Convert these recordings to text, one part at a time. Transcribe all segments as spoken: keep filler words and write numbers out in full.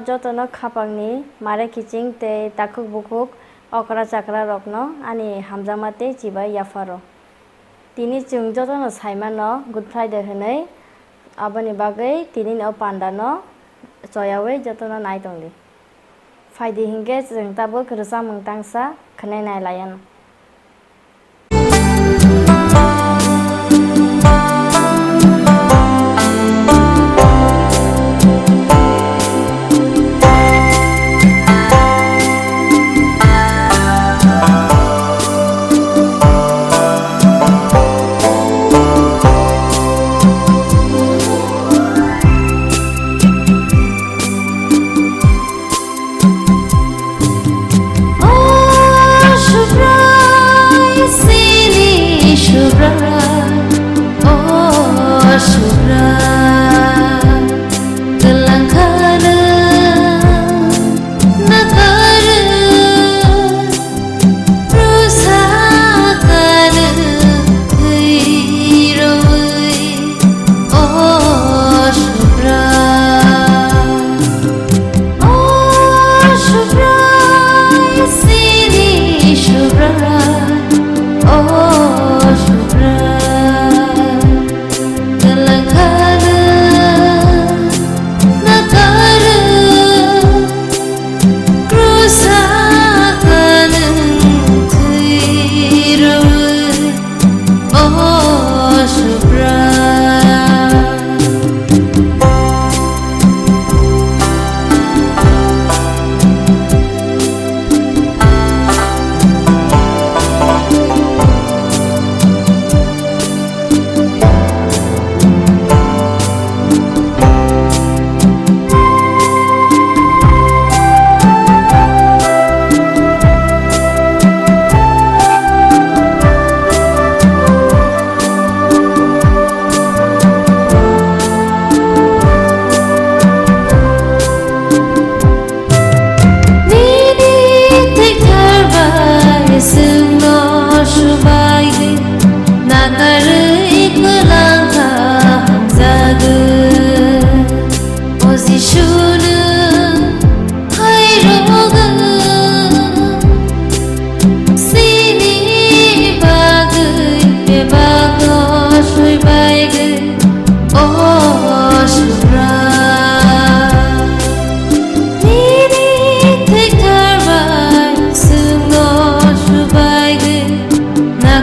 Jotono khapangni mare kiching tei takhuk bukhuk okra chakra rokno ani hamjakma tei chibai yapharo. Tini chwng jotono saimano Good Friday hwnwi, aboni bagwi tinini o pandano choyaui jotono nai tongdi. Phaidi hinkhe chwng tabuk rwchapmung tangsa khwnwi nai laianw. O Subrai, sini Subrai, o Subrai, twlang khalo nakarwi, rusa kalo thwi rwi. O Subrai, o Subrai, sini Subrai, o Subrai, twlang khalo nakarwi, rusa kalo thwi rwi. O Subrai. Nini thwithar bai chwngno swbaidi, nakarwi kwlangkha hamjagwi. O Jisu, nwng phairogwi, chini bagwi bebakno swibaigwi. O Subrai, nini thwithar bai chwngno swbaigwi, na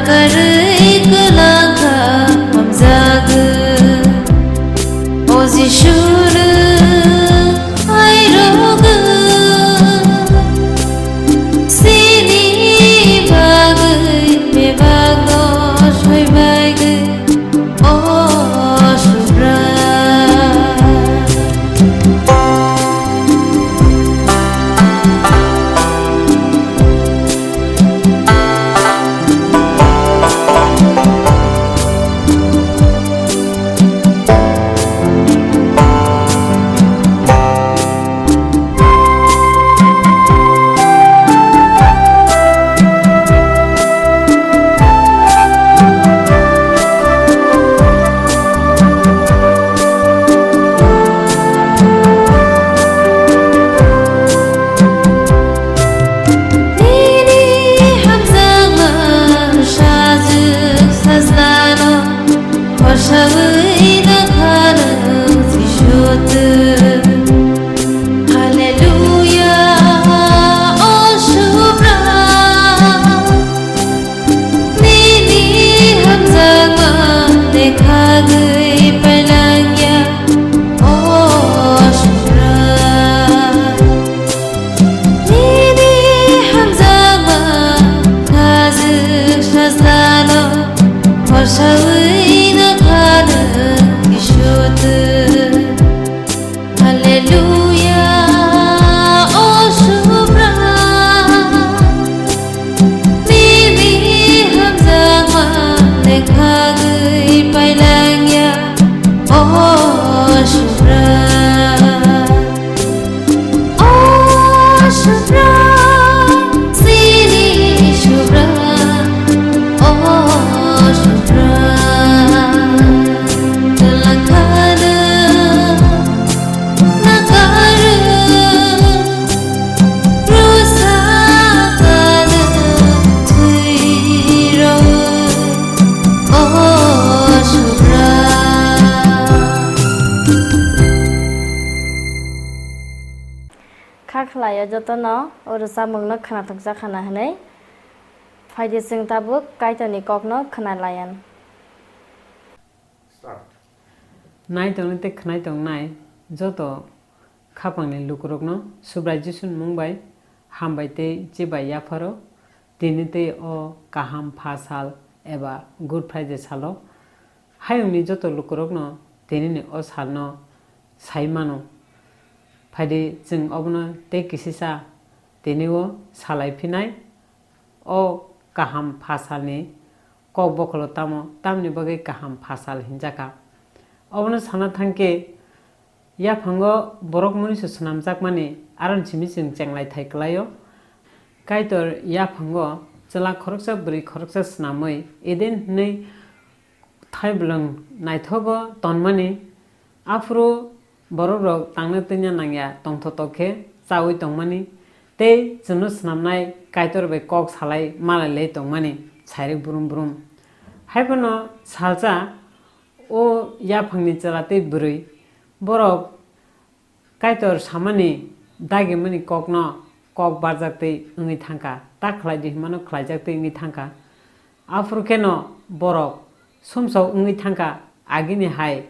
Ayo jotono o rwchapmungno khwnathokjakhana hwnwi. Phaidi chwng tabuk Kaitorni kokno khwnalayan. Nai tongnai tei khwnai tongnai joto khapangni lukurokno Subrai Jisuni mung bai hambai tei chibai yapharo. Tini tei o kaham pha sal eba Good Friday salo hayungni joto lukurokno tinini o salno sai mano. Phaidi chwng obono tei kisisa tini o salai phinai. O kaham pha salni kok bokholo tamo, tamni bagwi kaham pha sal hinjakha? Obono sana thangkhe, yaphango borok moriso swnamjakmani aron simi chwng chenglai thai kwlaio. Kaitor yaphango chwla khoroksa, bwrwi khoroksa swnamwi Eden hwnwi thaiblwng naithogo tonmani, aphuru borokrok tangna twina nangya, tongthotok khe chaui tongmani tei chwngno swnamnai Kaitor bai kok salai malai lai tongmani sairik brum brum. Haiphano salsa o yaphangni chwla tei bwrwi borok Kaitor samani dagimani kokno kok barjak tei wngwi thangkha, ta khlai di hwnmano khlaijak tei wngwi thangkha. Aphuru kheno borok sumsok wngwi thangkha, agini hai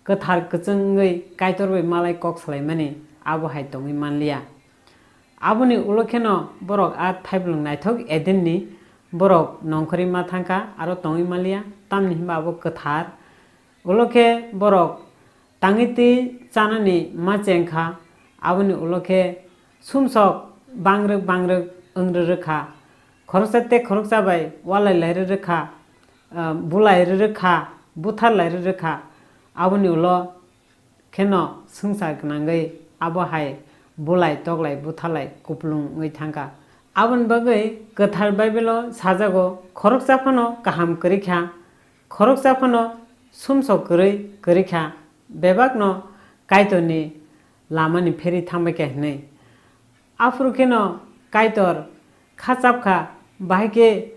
kwthar kwchwng wngwi Kaitor bai malai kok salaimani abo hai tongwi manliya. Aboni ulo kheno borok a thaiblwng naithok Edenni borok nongkhorwi ma thangkha, aro tongwi manliya, tamni hwnba abo kwthar. Ulo khe borok tangwi twi chanani ma chengkha, aboni ulo khe sumsok bangrwk bangrwk wng rwrwkha. Khoroksa tei khoroksa bai walai lai rwrwkha, ah, bulai rwrwkha, buthar lai rwrwkha. Aboni ulo kheno swngchar gwnangwi abo hai bulai toklai butharlai kupulung wngwi thangkha. Aboni bagwi kwthar Baibelo sajago, khoroksa phano kaham kwrwi kha, khoroksa phano sumsok kwrwi kwrwi kha, bebakno Kaitorni lamani pherwi thangbai kha hwnwi. Aphuru kheno Kaitor kha chap kha, bahai khe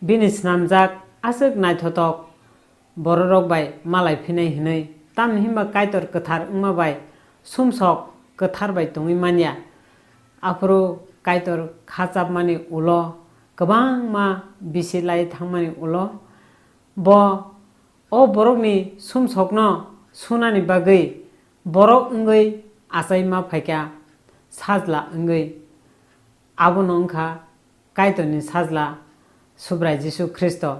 bini snamjak aswk naithotok bororok bai malai phinai hwnwi, tamni hwnba Kaitor kwthar wngma bai sumsok kwthar bai tongwi manya. Aphuru Kaitor kha chapmani ulo, kwbangma bisi lai thangmani ulo, bo o borokni sumsokno sunani bagwi borok wngwi achai ma phaikha, sajla wngwi. Abono wngkha Kaitorni Sajla Subrai Jisu Khristo.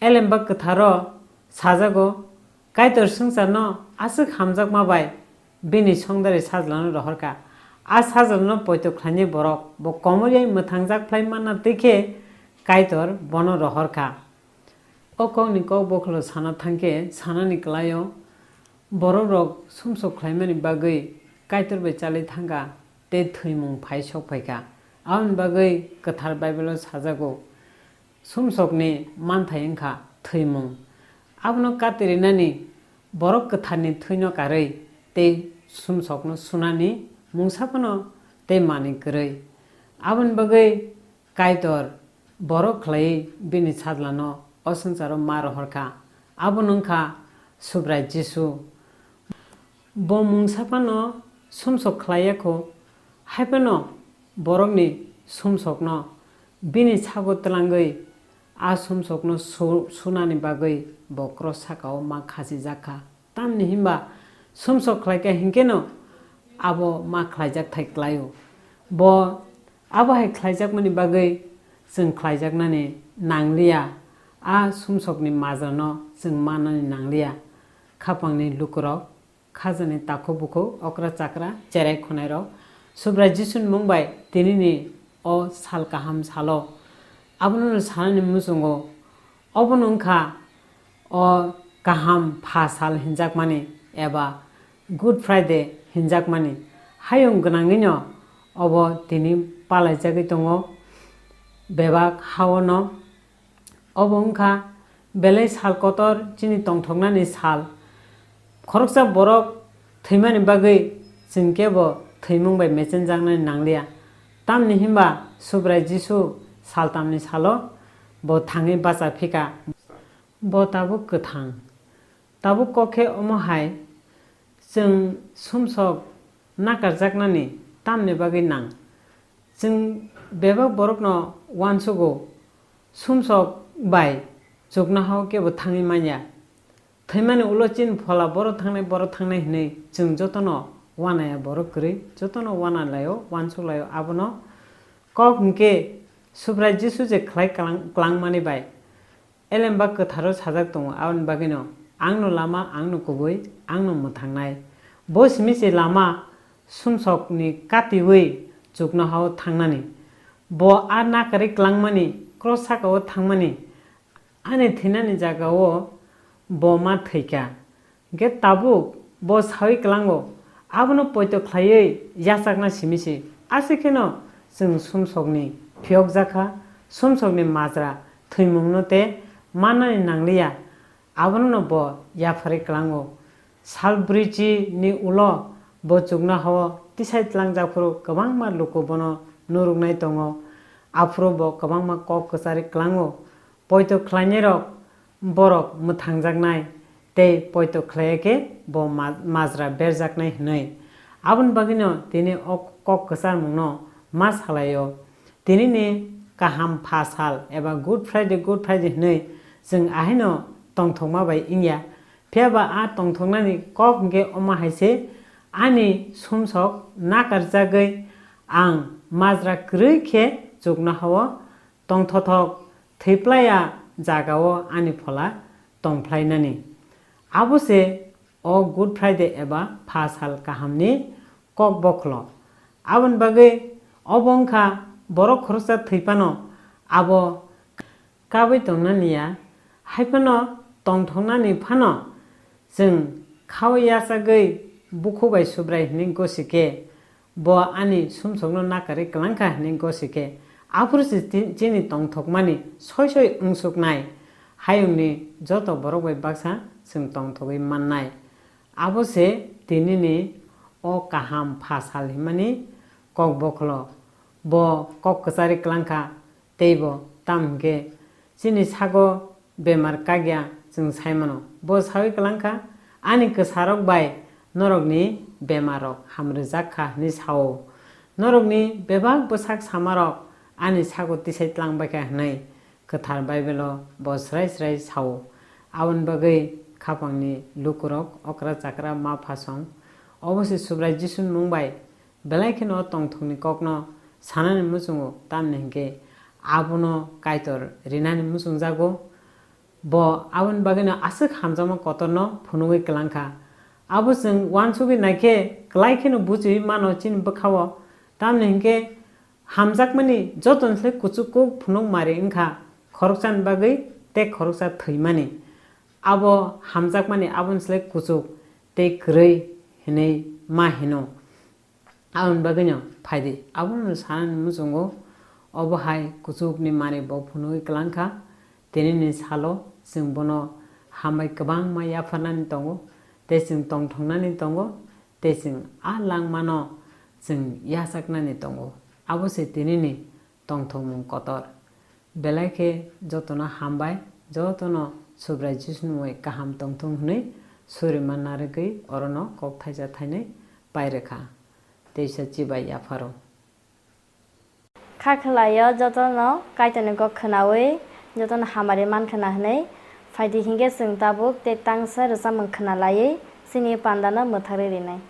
Elemba Kwtharo sajago, Kaitor swngcharno aswk hamjakma bai bini songdari Sajlano rohorkha. A Sajlano poito khlainai borok bo komoriyai mwthangjak phlai manna twi khe Kaitor bono rohorkha. O kokni kok bokholo sana thangkhe sanani kwlaio, borokrok sumsok khlaimani bagwi Kaitor bai chalwi thangkha tei thwimung phai sok phaikha. Aboni bagwi Kwthar Baibelo sajago, sumsokni manthai wngkha thwimung. Abono kati rinani borok kwtharni thwino karwi tei sumsokno sunani mungsa phano tei manwi kwrwi. Aboni bagwi Kaitor borok khlaiwi bini Sajlano o swngcharo ma rohorkha, abo wngkha Subrai Jisu. Bo mungsa phano sumsok khlai ya kho, hai phano borokni sumsokno bini sago twlangwi a sumsokno su-, sunani bagwi bo kros sakao ma khachijak kha. Tamni hwnba sumsok khlaikha hinkhe no abo ma khlaijak thai klaio. Bo abo hai khlaijakmani bagwi chwng khlaijaknani nangliya, a sumsokni majrano chwng mannani nangliya. Khapangni lukurok, khajani takhuk bukhuk, okra chakra, cherai khwnairok, Subrai Jisuni mung bai tinini o sal kaham salo abono sanani muchungo. Obono wngkha o kaham pha sal hinjakmani eba Good Friday hinjakmani. Hayung gwnangwino obo tini palaijagwi tongo bebak haono. Obo wngkha belai sal kotor chini tongthoknani sal. Khoroksa borok thwimani bagwi chwng kebo thwimung bai mechenjaknani nangliya. Tamni hwnba Subrai Jisu saltamni salo bo thangwi bacha phika. Bo tabuk kwthang. Tabuk kok khe omo hai, chwng sumsok nakarjaknani Tamni bagwi nang? Chwng bebak borokno uansugo, sumsok bai chuknohao kebo thangwi manya. Thwimani ulo chini phola boro thangnai, boro thangnai hwnwi chwng jotono uanaya borok kwrwi, jotono uana laio, uansuk laio. Abono kok hwnkhe Subrai Jisu je khlai klang-, klangmani bai Elemba Kwtharo sajak tongo, aboni bagwino, "Angno lama, angno kubui, angno mwthangnai." Bo simi se lama sumsokni katiui chuknohao thangnani. Bo a nakarwi klangmani, kros sakao thangmani, ani thwinani jagao bo ma thwikha. Hwnkhe tabuk bo saui klango, abono poito khlaiwi yachakna simi se. Aswk kheno chwng sumsokni phiyokjakha, sumsokni majra thwimungno tei mannani nangliya, abono bo yapharwi klango. Sal brwichi ni ulo bo chuknohao tisai tlangjak phuru kwbangma luku bono nuruknai tongo, aphuru bo kwbangma kok kwcharwi klango. Poito khlainairok borok mwthangjaknai tei poito khlaiya khe bo ma-, majra berjaknai hwnwi. Aboni bagwino tini o kok kwcharmungno ma salaio. Tinini kaham pha sal eba Good Friday, Good Friday hwnwi chwng ahaino tongthokma bai wngya. Phiya ba a tongthoknani kok hwnkhe omo hai se, ani sumsok nakarjagwi ang majra kwrwi khe chuknohao tongthothok thwiplaiya jagao ani phola tongphlainani. Abo se o Good Friday eba pha sal kahamni kok bokholo. Aboni bagwi obo wngkha borok khoroksa thwi phano abo kabwi tongnani ya, hai phano tongthoknani phano chwng khao yachagwi bukhu bai Subrai hwnwi gosi khe, bo ani sumsokno nakarwi klangkha hwnwi gosi khe, aphuru se ti-, chini tongthokmani soi soi wngsuknai hayungni joto borok bai baksa chwng tongthogwi mannai. Abo se tinini o kaham pha sal himani kok bokholo. Bo kok kwcharwi klangkha, teibo tamo hwnkhe chini sago bemar kakya chwng sai mano. Bo saui klangkha, "Ani kwsarok bai norokni bemarrok hamrwjak kha," hwnwi sao. "Norokni bebak bwsak samarok ani sago tisai tlang bai kha," hwnwi Kwthar Baibelo bo srai srai sao. Aboni bagwi khapangni lukurok okra chakra ma phasong. Obo se Subrai Jisuni mung bai belai kheno o tongthokni kokno sanani muchungo, tamni hwnkhe abono Kaitor rinani muchungjago. Bo aboni bagwino aswk hamjakma kotorno phunugwi klangkha. Abo chwng uansugwi naikhe klai kheno buchiui mano chini bwkhao, tamni hwnkhe hamjakmani jotoni slai kuchuk kuk phunuk mari wngkha, khoroksani bagwi tei khoroksa thwimani. Abo hamjakmani aboni slai kuchuk tei kwrwi hinwi ma hino. Aboni bagwino phaidi, abono sanani muchungo, obo hai kuchukni manwi bo phunugwi klangkha. Tinini salo chwng bono hambai kwbangma yapharnani tongo, tei chwng tongthoknani tongo, tei chwng a langmano chwng yachaknani tongo. Abo se tinini tongthokmung kotor. Belai khe jotono hambai, jotono Subrai Jisuni mungwi kaham tongthung hwnwi surima narwgwi orono kok thaisa thainwi pai rwkha. Teisa chibai yapharo. Kha khwlaio jotono Kaitorni kok khwnaui jotono hamari man khwna hwnwi. Phaidi hinkhe chwng tabuk tei tangsa rwchapmung khwna laiwi chini pandano mwtharwi rinai.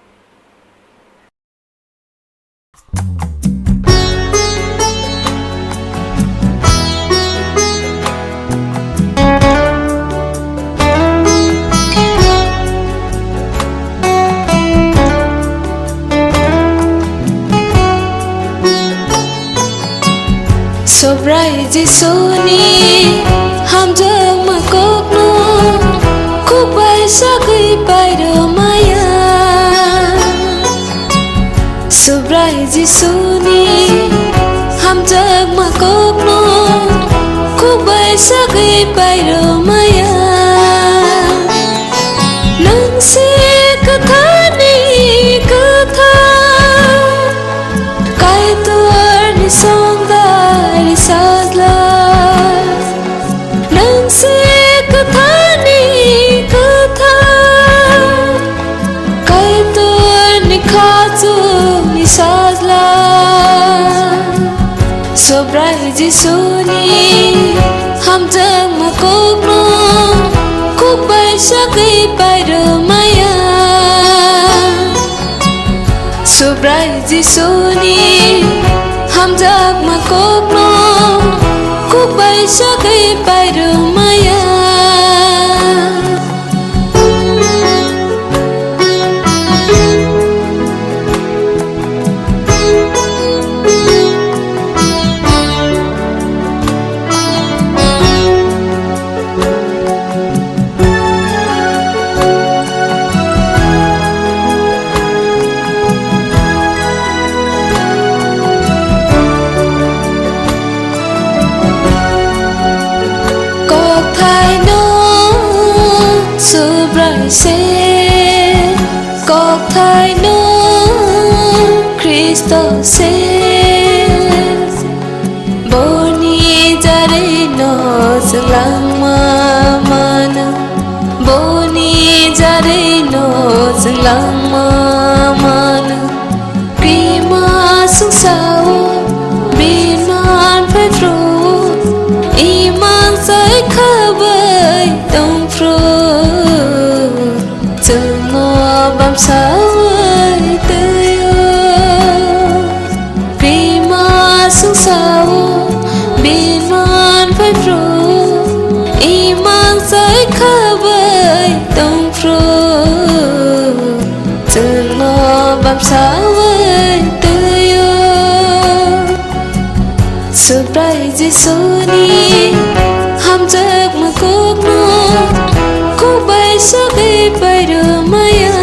Subrai Jisuni hamjakma kokno khubai sagwi pairw maya. Subrai Jisuni hamjakma kokno khubai sagwi pairw maya. Nwng se kwtharni kwthar, Kaitorni songdari sajla. Nwng se kwtharni kwthar, Kaitorni khachukni sajla. Subrai Jisuni hamjakma kokno kuk bai sagwi pairwmaya. Subrai Jisuni hamjakma kokno kuk bai sagwi pairwmaya. Kokthaino Subrai se, kokthaino Khristo se. Boni jarino chwng langma mano, boni jarino chwng langma mano. Kwma sungsao bini man phai phru, imang sai khabai tong phru. Chwngno bamsawi twiyo. Kwma sungsao bini man phai phru, imang sai khabai tong phru. Chwngno bamsawi twiyo. Subrai Jisuni hamjakma kokno kuk bai sagwi pairwmaya.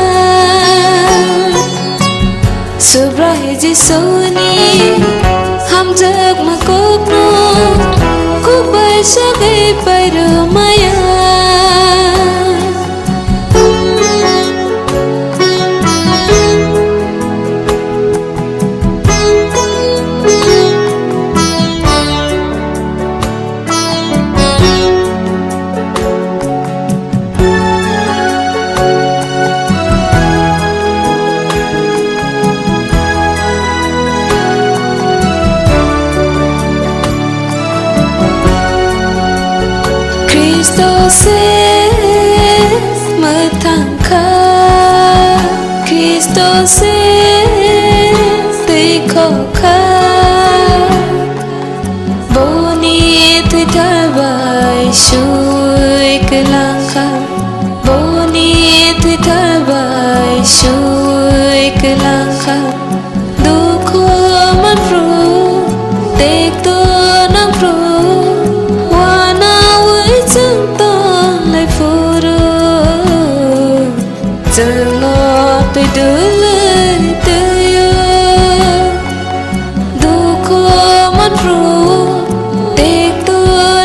Subrai Jisuni hamjakma kokno kuk bai sagwi pairwmaya. Khristo se mwthang kha, Khristo se twi khok kha. Boni thwi thar bai sui kwlang kha, boni thwi thar bai sui kwlang kha. Dukhu man phru, tekto nang phru, uanaui chwng tong lai phuru. Chwngno twi dwlwi twiyo. Dukhu man phru, tekto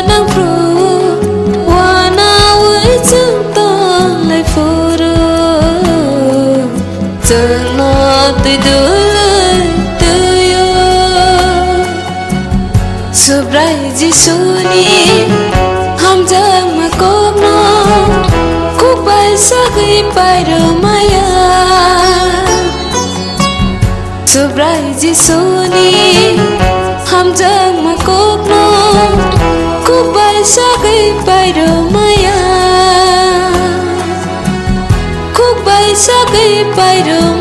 nang phru, uanaui chwng tong lai phuru. Chwngno twi dwlwi twiyo. Subrai Jisuni hamjakma kokno kuk bai sagwi pairwmaya. Subrai Jisuni hamjakma kokno kuk bai sagwi pairwmaya. Kuk bai sagwi pairwmaya.